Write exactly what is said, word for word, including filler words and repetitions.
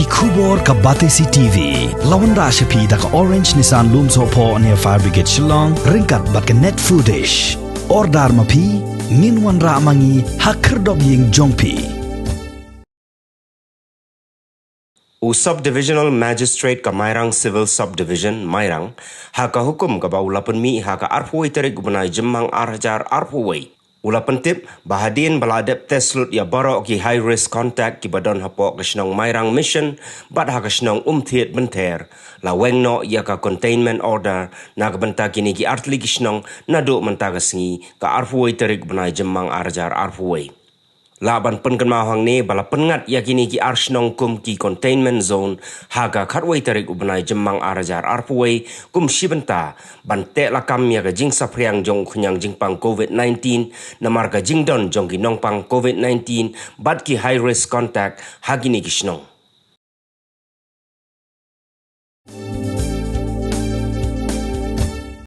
Khubor ka Batesi T V. La wanrah sha phi da ka Orange Nissan Lumsohphoh near Fire Brigade Shillong, ryngkat bad ka Net Foodish. Order ma phi, ngin wanrah ma ngi ha khyrdop ïing jong phi. U Subdivisional Magistrate ka Mairang Civil Subdivision, Mairang, ha ka hukum kaba u la pynmih ha ka arphew wei tarik u bnai Jymmang ar hajar arphew wei, u la pyntip ba hadien ba la dep test lut ïa baroh ki high risk contact kiba don hapoh ka shnong Mairang Mission bad ha ka shnong Umthied Bynther, la weng noh ïa ka containment order na ka bynta kine ki artylli ki shnong naduh mynta ka sngi ka arphew wei tarik u bnai Jymmang ar hajar arphew wei. Lah ban pynkynmaw hangne ba la pynngat ïa kine ki ar shnong kum ki containment zone ha ka khatwei tarik u bnai Jymmang ar hajar arphew wei, kum shi bynta ban teh lakam ïa ka jingsaphriang jong u khñiang jingpang covid nineteen namar ka jingdon jong ki nongpang covid nineteen bad ki high risk contact ha kine ki shnong.